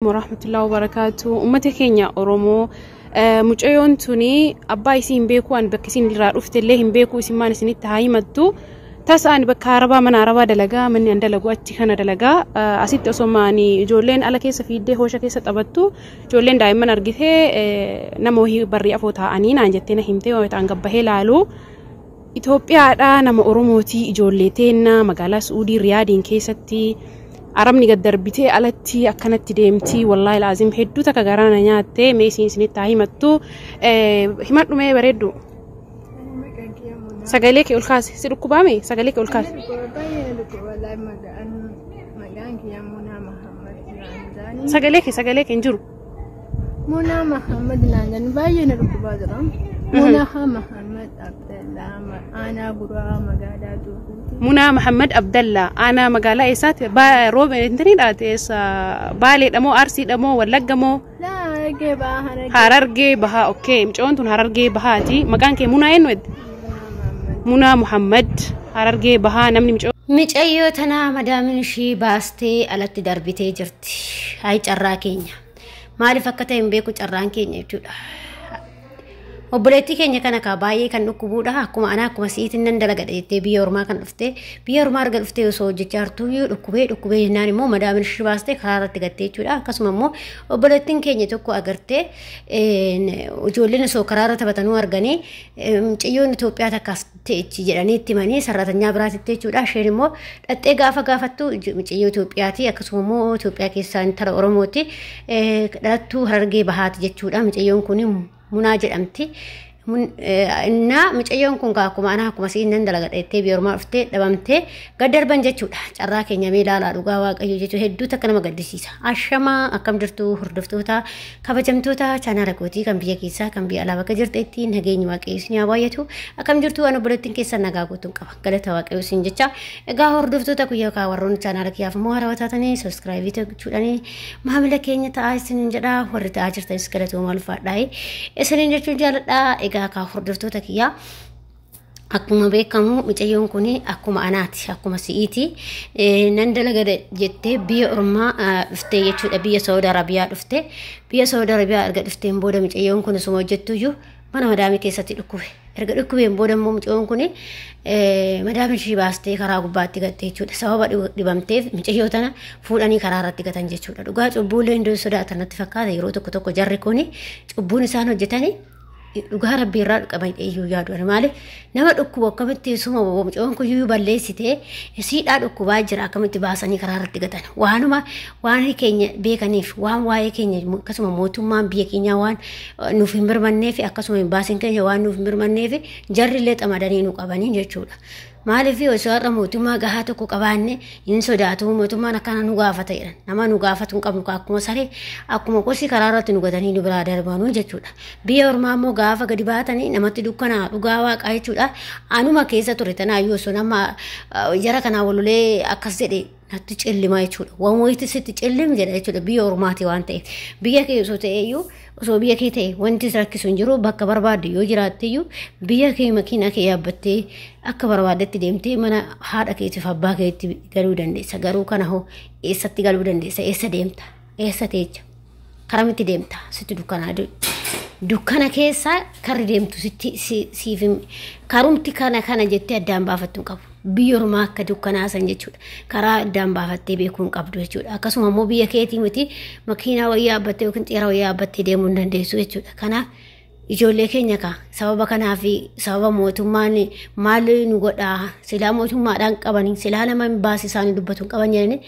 Warahmatullahi wabarakaatu. Uummata keenya Oromoo, mucayyoon tuni abbaa isii hin beeku, ani bakka isin irraa dhufte illee hin beeku, isin maan isinitti haa himattu. Tasa ani bakka Arabaa, mana Arabaa dalagaa, manni an dalagu achi kana dalagaa. Asitti osoo ani ijoolleen ala keessa fiiddee hoosha keessa taphattu, ijoolleen daa'imman argitee nama wahii barrii afoo taa'anii naan jettee na himtee, waan ta'an gabbahee laalu. Itoophiyaadhaa, nama Oromootii, ijoollee teennaa magaalaa Su'uudii Riyaadiin keessatti Arabni gad darbitee alatti akkanatti deemti. Wallaahi laazim, hedduu takka garaa na nyaatte. Mee isiin isinitti haa himattu. Himadhu mee bareeddu. Sagalee kee ol kaasi. Si dhukkubaame? Sagalee kee ol kaasi. Baay'ee na dhukkuba wallaahi. Maqaan kiyya Munaa Mahammad naan jedhani. Sagalee kee hin jiru. Munaa Mahammad naan jedhani, baay'ee na dhukkubaa jira. Munaa Mahammad Abdallaa, aanaa Guraa, magaalaa Tuufuuti. Munaa Mahammad Abdallaa, aanaa magaalaa eessaati? Rooba intiniidha, eessa, Baaleedha moo Arsiidha moo Wallagga moo? Laa, Harargee Bahaa, Harargee. Harargee Bahaa, okay. Mucayyoon tun Harargee Bahaati. Maqaan kee Munaa eenyu edde? Munaa Mahammad. Munaa Muhammad, Harargee Bahaa namni mucayyoo. Micayyoo tanaa madaamin ishii baastee alatti darbitee jirti. Hayi carraa keenya. Maaliif akka ta'e hin beeku carraan keenya jechuudha. Obboleettii keenya kana kaa baay'ee kan dhukkubuudha. Akkuma anaa akkuma si'iitiin nan dalagadha jettee biyya ormaa kan dhufte. Biyya ormaa erga dhuftee osoo hojjechaa jirtuu dhukkubee dhukkubee jennaan immoo madaamin ishii baastee karaa irratti gattee jechuudha. Akkasuma immoo obboleettiin keenya tokko agartee ijoolleen osoo karaa irra taphatanuu arganii mucayyoon Itoophiyaa takkaas ta'echi jedhanii itti himanii sararatanyaa biraatitti jechuudha. Isheen immoo dhaxxee gaafa gaafattu mucayyoo Itoophiyaati. Akkasuma immoo Itoophiyaa keessaa intala Oromooti. Dhalattuu Harargee Bahaati jechuudha. Mucayyoon kun Munaa jedhamti. Innaa mucayyoon kun akkuma anaa akkuma siin nan dalagadha jettee biyya ormaa dhuftee dhabamtee gad darban jechuudha. Carraa keenya mee ilaalaa, dhugaa Waaqayyo jechuudha, hedduu takka nama gaddisiisa. Ashamaa, akkam jirtu hordoftoota kabajamtoota chaanaala kootii kan biyya keessaa kan biyya alaa, bakka jirtetti nageenyi Waaqayyo isin haa baay'atu. Akkam jirtu? Waan obboleettiin keessan nagaa guutuun qaba. Galata Waaqayyo isin jecha. Egaa hordoftoota guyyaa kaa warroonni chaanaala kiyyaaf immoo haarawaa taatanii subscribe gochuudhaan maamila keenya ta'aa isinin jedha. Warri ta'aa jirtanis galatooma, ulfaadhaa isinin jechuun jaaladha. Egaa kaa hordoftoota kiyyaa, akkuma beekamu mucayyoon kun akkuma anaati akkuma si'iiti nan dalaga jettee biyya ormaa dhuftee jechuudha. Biyya Saudi Arabiyaa dhufte. Biyya Saudi Arabiyaa erga dhufteen booda mucayyoon kun osuma hojjettuyyuu mana madaamii keessatti dhukkube. Erga dhukkubeen booda immoo mucayyoon kun madaamii ishii baastee karaa gubbaatti gatte jechuudha. Sababa dhibamteef mucayyoo tana fuudhanii karaa irratti gatan jechuudha. Dhugaa cubbuullee hin sodaatan natti fakkaata yeroo tokko tokko. Jarri kun cubbuun isaan hojjetanii dhugaa Rabbii irraa qaban iyyuu yaadu. Maaliif nama dhukkubu akkamitti suma mucayyoon kun iyyuu balleessitee siidhaa dhukkubaa jira, akkamitti baasanii karaa irratti gatan? Waanuma waan keenya beekaniif, waan waa'ee keenya akkasuma mootummaan biyya keenyaa waan nuuf hin birmanneef, akkasuma hin baasin keenya waan nuuf hin birmanneef, jarri illee xamadanii nu qabanii jechuudha. Maaliif osoo har'a mootummaa gahaa tokko qabaanne hin sodaatu, mootummaan akkana nu gaafata jedhan. Nama nu gaafatu hin qabnu, akkuma saree akkuma qosi karaa irratti nu gatanii nu biraa darbanuu jechuudha. Biyya ormaa immoo gaafa gadi baatanii namatti dukkanaa, dhugaa Waaqaa jechuudha. Anuma keessa ture tanaayyuu osoo nama jara kanaa walolee akkas jedhe natti cillimaa jechuudha. Waan wayitti sitti cillim jedha jechuudha, biyya ormaati waan ta'eef. Biyya kee osoo ta'eeyyuu, osoo biyya kee ta'e wanti si rakkisu hin jiru. Bakka barbaadde yoo jiraatteyyuu biyya kee makiinaa kee yaabbattee akka barbaaddetti deemtee mana haadha keetiif abbaa keetti galuu dandeessa. Garuu kana hoo eessatti galuu dandeessa? Eessa deemta? Eessa teecha? Karamitti deemta? Sitti dukkanaa, dukkana keessa karri deemtu sitti siif karumti kana kana jettee addaan baafattu hin qabu. Biyya ormaa akka dukkanaa san jechuudha. Karaa addaan baafattee beekuu hin qabdu jechuudha. Akkasuma immoo biyya keetii miti, makiinaa wayii yaabbattee yookiin xiyyaara wayii yaabbattee deemuu hin dandeessu jechuudha. Kanaaf ijoollee keenya kaa sababa kanaaf, sababa mootummaan maal nu godhaa, silaa mootummaadhaan qabanii, silaa nama hin baasi isaanii dubbatu hin qaban jedhanii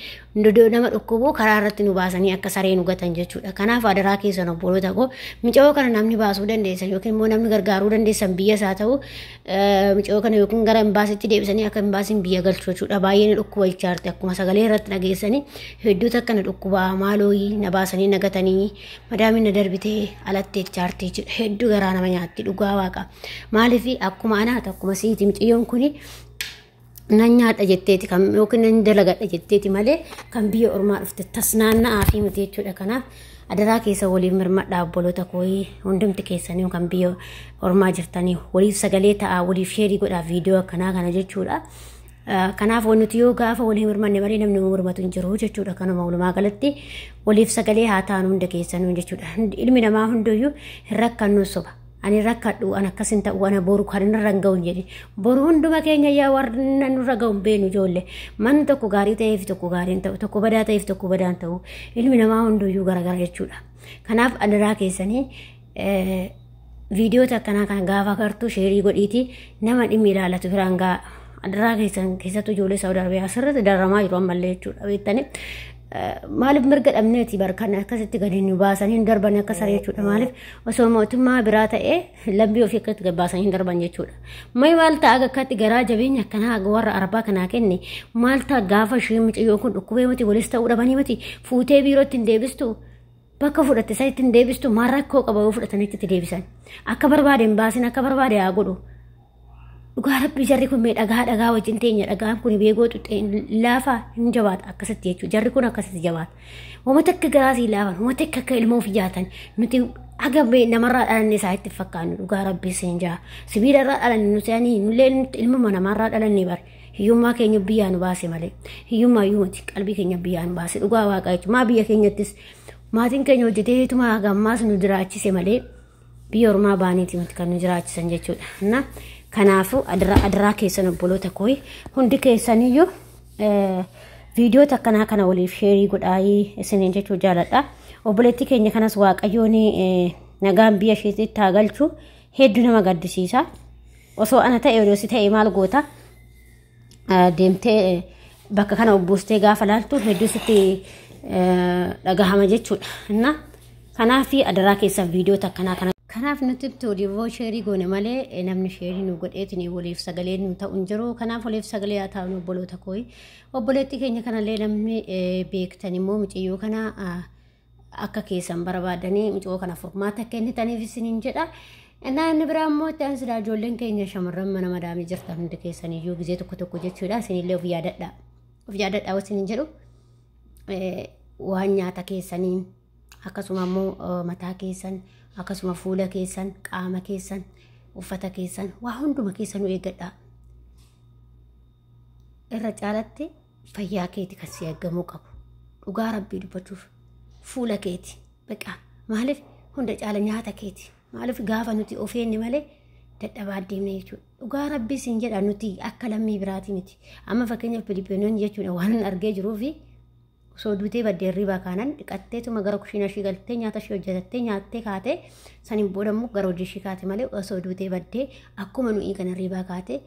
nama dhukkubu karaa irratti nu baasanii akka saree nu gatan jechuudha. Kanaaf adaraa keessan obboloota koo, mucayyoo kana namni baasuu dandeessan yookiin immoo namni gargaaruu dandeessan biyya isaa ta'u, mucayyoo kana yookiin gara imbaasitti deebisanii akka imbaasiin biyya galchu jechuudha. Baay'ee na dhukkuba jechaarte, akkuma sagalee irratti dhageessanii hedduutu akka na dhukkubaa, maaloo na baasanii na gatanii, madaamiin na darbitee alatti jechaarte jechuudha. Hedduu garaa nama nyaatti, dhugaa Waaqa. Maaliif akkuma anaati akkuma siiti mucayyoon kuni nan nyaadha jetteeti kan yookiin nan dalagadha jetteeti malee kan biyya ormaa dhufte tas naanna'aa fi miti jechuudha. Kanaaf adaraa keessa waliif mirmadhaa obboloota kooyii, hundumti keessanii kan biyya ormaa jirtanii waliif sagalee ta'aa, waliif share godhaa viidiyoo akkanaa kana jechuudha. Kanaaf nuti yoo gaafa walii mormanne malee namni mormatu hin jiru jechuudha. Kanuma walumaa galatti waliif sagalee haa taanu hunda keessanuu jechuudha. Ilmi namaa hundayyuu hin rakkannu soba. Ani rakkadhu, an akkas hin ta'u, ana boru kan irra hin ga'u hin jedhin. Boru hunduma keenya yaa warra nurra ga'u hin beenu ijoollee. Manni tokko gaarii ta'eef tokko gaarii hin ta'u, tokko badaa ta'eef tokko badaa hin ta'u. Ilmi namaa hundayyuu garagara jechuudha. Kanaaf adaraa keessanii viidiyoota akkanaa kana gaafa agartu sheerii godhiiti nama dhimmi ilaallatu biraan ga'a. Adaraa keessan keessattuu ijoollee Saawud Arabiyaa asirratti dararamaa jiru ammallee jechuudha beektanii. Maaliif mirga dhabneeti barkan akkasitti gadi nu baasanii hin darban akka saree jechuudha. Maaliif osoo mootummaa biraa ta'ee lammii ofii akkasitti gad baasanii hin darban jechuudha. Mai maal ta'a akkatti garaa jabeenya akkanaa warra arbaa kanaa kenne maal ta'a gaafa ishee mucayyoo kun dhukkubee miti walis ta'uu dhabanii miti fuutee biirootti hin deebistu. Bakka fudhatte sanitti hin deebistu, maal rakkoo qaba yoo fudhatanitti itti deebisan. Akka barbaade hin baasin, akka barbaade haa godhu. Dhugaa rabbii jarri kun mee dhagaa dhagaa wajjin teenya, dhagaan kun beekoo xuxxee laafaa hin jabaata akkasitti jechuudha. Jarri kun akkasitti jabaata. Uummata akka garaasii laafan, uummata akka ilma ofii jaatan nuti haga namarraa dhalanne isaa itti fakkaannu dhugaa rabbii siin jaa. Sibiila irraa dhalanne nuti ani nullee ilmuma namarraa dhalanne bare. Hiyyummaa keenya biyyaa nu baase malee. Hiyyummaa iyyuumati qalbii keenya biyyaa nu baase dhugaa waaqaa jechuudha. Maa biyya keenyattis maatiin keenya hojjeteetuma haga ammaas nu jiraachise malee biyya ormaa baaniiti miti kan nu jiraachisan jechuudha. Na kanaafuu adaraa keessan obboloota koo hundi keessaniyyuu viidiyoota akkanaa kana waliif sheerii godhaayii isiniin jechuu jaaladha. Obboleettii keenya kanas Waaqayyoon nagaan biyya isheetitti haa galchu, hedduu nama gaddisiisa. Osoo ana ta'e odoo si ta'e maal goota? Deemtee bakka kana obboostee gaafa laaltu hedduu sitti dhagahama jechuudha. Na kanaaf adaraa keessan viidiyoota akkanaa kana. Kanaaf nuti waliif sheerii goone malee namni sheerii nu godheetiin waliif sagalee nu ta'u hin jiru. Kanaaf waliif sagalee haa ta'u obboloota koo. Obboleettii keenya kanallee namni beektan immoo mucayyoo kana akka keessan barbaadanii mucayyoo kana furmaata kennitaniif isiniin jedha. Inni biraa immoo itti aansidaa ijoolleen keenya shamarran mana madaamii jirtan hundi keessaniyyuu gizee tokko tokko jechuudha. Isinillee of yaadadha. Of yaadadha isiniin jedhu waan nyaata keessanii akkasuma immoo mataa keessan akkasuma fuula keessan qaama keessan uffata keessan waa hunduma keessanuu eeggadha. Irra caalatti fayyaa keeti kan si eeggamuu qabu. Dhugaa rabbii dubbachuuf fuula keeti. Beekaa maaliif hunda caala nyaata keeti. Maaliif gaafa nuti of eenne malee dadhabaa deemne jechuudha. Dhugaa rabbii siin jedha nuti akka lammii biraati miti. Amma fakkeenyaaf Filipiinoonni jechuudha waan argee jiruufi osoo duutee baddee hirribaa kaanan dhiqatteetuma gara kushiina ishii galtee nyaata ishii hojjetattee nyaattee kaatee saniin booda immoo gara hojii ishii kaate malee osoo duutee baddee akkuma nuyi kan hirribaa kaate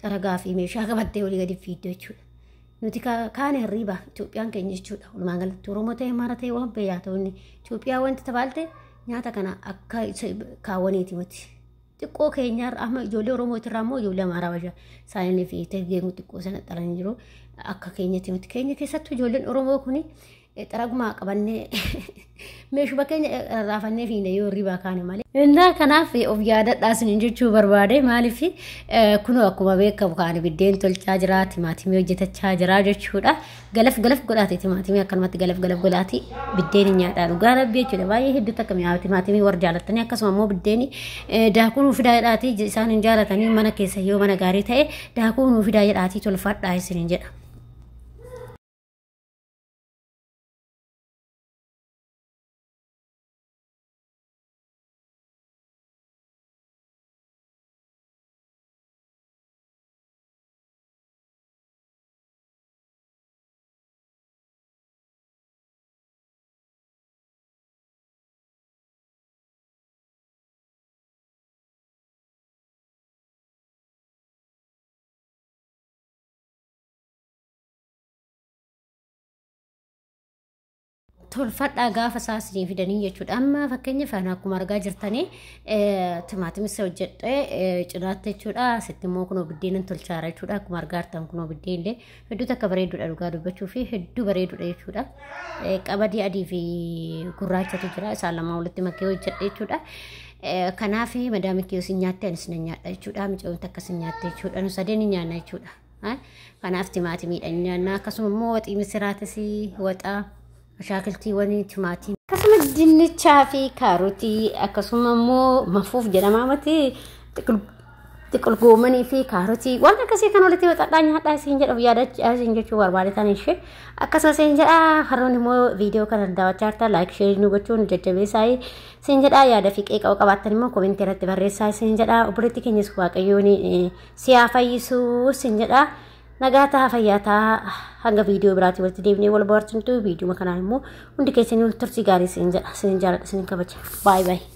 xaragaa fi meeshaa qabattee olii gadi fiidde jechuudha. Nuti kaane hirribaa Itoophiyaan keenya jechuudha. Walumaa galatti Oromoo ta'e Amaara ta'e waan biyyaa ta'u inni Itoophiyaa wanti tabaalte nyaata kana akka kaawwaniiti miti. Xiqqoo keenyaarra amma ijoollee Oromootirraa immoo ijoollee Amaaraa basha isaanii fi teggeen xiqqoo sana xaranii jiru. Akka keenyatti miti. Keenya keessattuu ijoolleen Oromoo kuni xaragumaa qabannee meeshuma keenya rarraafannee fiine yoo hirribaa kaane malee. Innaa kanaaf of yaadadhaa isiniin jechuu barbaade maaliif kunoo akkuma beekamu kaane biddeen tolchaa jira, timaatimii hojjetachaa jira jechuudha. Galaf galaf godhaati timaatimii akkanumatti galaf galaf godhaati biddeen hin nyaadhaa dhugaa rabbii jechuudha. Baay'ee hedduutu akka mi'aawu timaatimii warra jaalattanii akkasuma immoo biddeen daakuu nuu fidaa jedhaati isaan hin jaalatanii mana keessa yoo mana gaarii ta'e daakuu nuu fidaa jedhaati tolfadhaa isiniin jedha. Tolfadhaa gaafa isaa isinii fidanii jechuudha. Amma fakkeenyaaf ani akkuma argaa jirtanii timaatimisa hojjedhee cinaatti jechuudha. Asitti immoo kunoo biddeenan tolchaara jechuudha. Akkuma argaa jirtan kunoo biddeen illee hedduu takka bareeduudha dhugaa dubbachuu fi hedduu bareeduudha jechuudha. Qabadii adii fi gurraachatu jira. Isaan lamaan walitti makee hojjedhe jechuudha. Kanaaf madaamii kiyoo isin nyaatte anis nan nyaadha jechuudha. Mucayyoon takka isin nyaatte jechuudha. Nu sadeen ni nyaanna jechuudha. Kanaaf timaatimiidhaan nyaanna. Akkasuma immoo waxii misiraatis waxaa ashaakiltiiwwan timaatimii akkasuma dinnichaa fi kaarotii akkasuma immoo mafuuf jedhama mati Xiqil goomanii fi kaarotii waan akkasii kan walitti waxadhaa nyaadhaa isin jedhamu yaadachaa isin jechuu barbaadetan ishee akkasuma isin jedha. Harroon immoo viidiyoo kana daawwachaa jirta, like, share nu gochuun jajjabeessaa isin jedha. Yaada fi qeeqa qabaattan immoo koomentii irratti barreessaa isin jedha. Obboleetti keenyas Waaqayyoon si haa fayyisuu isin jedha. Nagaa ta'a, fayyaa ta'a. Hanga viidiyoo biraatii walitti deebinee wal bohaarsintu, viidiyoo kanaan immoo hundi keessanii turtii gaarii isin jedha. Isin jaalladha, isin kabaja. Baay'ee baay'ee.